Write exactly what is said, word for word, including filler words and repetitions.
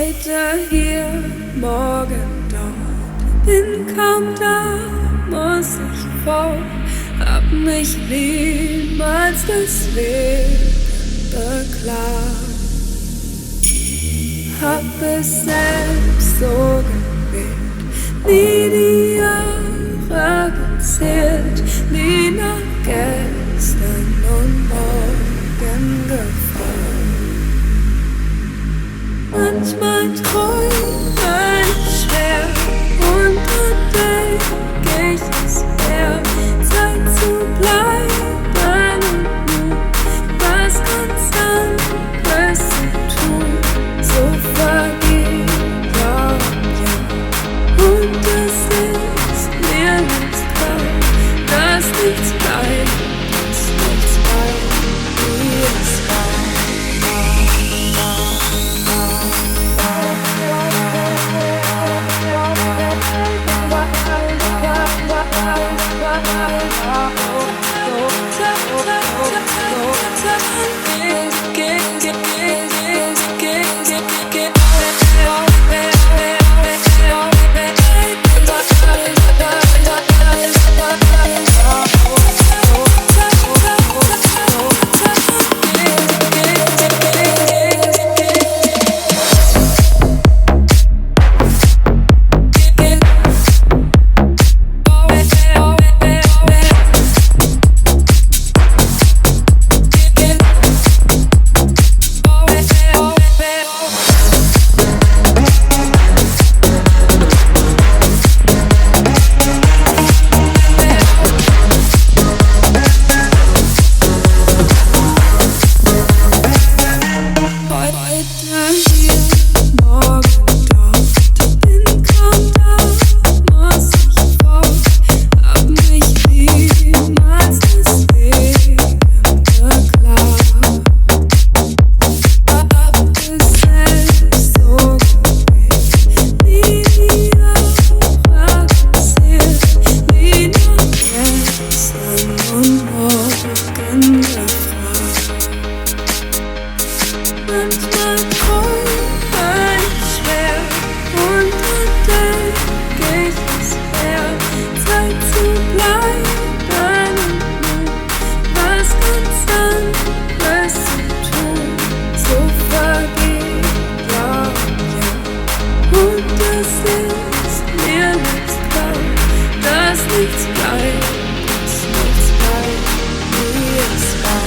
Heute hier, morgen dort, bin kaum da, muss ich fort, hab mich niemals deswegen beklagt. Hab es selbst so gewählt, nie die Jahre gezählt, nie nach gestern und morgen gefragt. Manchmal träum ich schwer und dann denk ich, es wär Zeit zu bleiben und nur was ganz anderes zu tun. So vergeht Jahr um Jahr und es ist mir jetzt klar, dass nichts bleibt, dass nichts bleibt, wie es war. Manchmal träum ich schwer und dann denk ich, es wär Zeit zu bleiben und nur was ganz anderes zu tun. So vergeht Jahr um Jahr und es ist mir jetzt klar, dass nichts bleibt, dass nichts bleibt, wie es war.